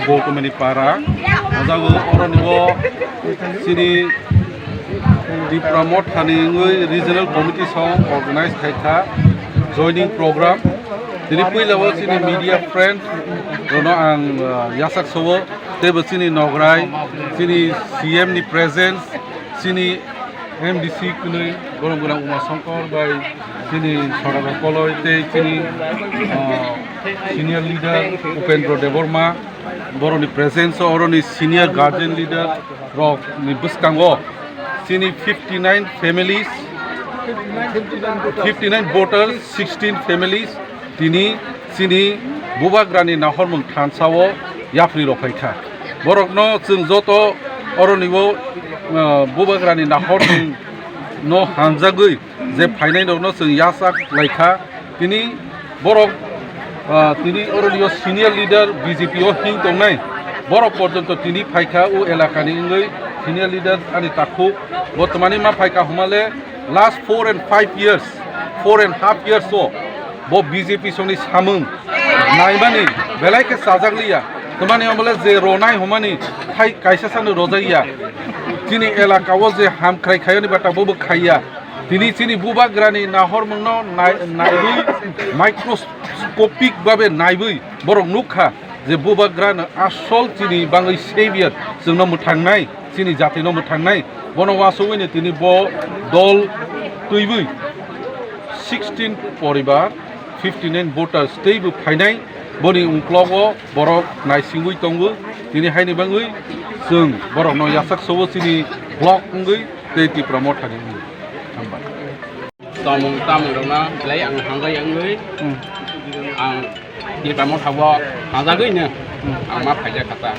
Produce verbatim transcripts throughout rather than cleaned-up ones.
Gautamani para, o jaga oroni o chini Tipra Motha ni wngwi regional committee song organize khai kha joining program. Tini puila o chini media friend rono ang, uh, yasak sobo, teibo chini nograi, chini C M ni presence, chini M D C kwnwi borok gwnang Uma Shankar bai chini Sodagar Koloi tei chini, uh, senior leader Upendra Debbarma borokni presence o oroni senior guardian leader rok ni bwskango chini fifty nine families, fifty nine voters, sixteen families tini chini bubagrani nahormung thansa o yapri rok phai kha. Borokno chwng joto oroni o, uh, bubagrani nahormung no hamjagwi je phainai rokno chwng yasak lai kha. Tini borok, ah, tini oroni o senior leader B J P o hing tongnai, borok porjonto tini phaikha o elakani wngwi senior leader ani takhuk. Bo twmani ma phaikha hwnmale last four and five years, four and half years o bo B J P songni samung naimani belai khe chajak liya. Twmani hwnmale je ronai hwnmani khai kaisa sano rojak ya. Chini elaka o je hamkrai khayoni bata bobo khaiya. Tini chini bubagrani nahormungno nai-, naiwi microscopic babe naiwi borok nukha je bubagrano asol chini bangwi savior chwngno mwthangnai, chini jatino mwthangnai. Bono uansugwino tini bo dol twiwi sixteen poribar, fifty nine voters teibo phainai. Boni uklogo borok naisingwi tongo. Tini haini bangwi chwng borokno yasak sobo chini block wngwi tei Tipra Mothani wngwi. Hambai. Tongmung tamung rokno belai ang hambai wngwi, hmm, ang Tipra Motha o hamjagwi no, hmm, ang ma phaijak kha ta.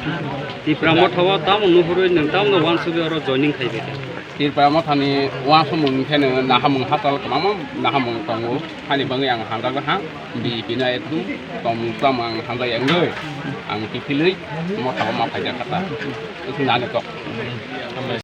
Tipra Motha o tamo nuhurwi nwng tamo uansugwi oro joining khai bai kha? Tipra Mothani uansukmung khe no nahamung hachal kwbangma nahamung tongo, hani bagwi ang hamjagwi ha, B J P no ekdum tongmung tamung ang hambai wngwi, ang kiphilwi Motha o ma phaijak kha ta. Nani kok.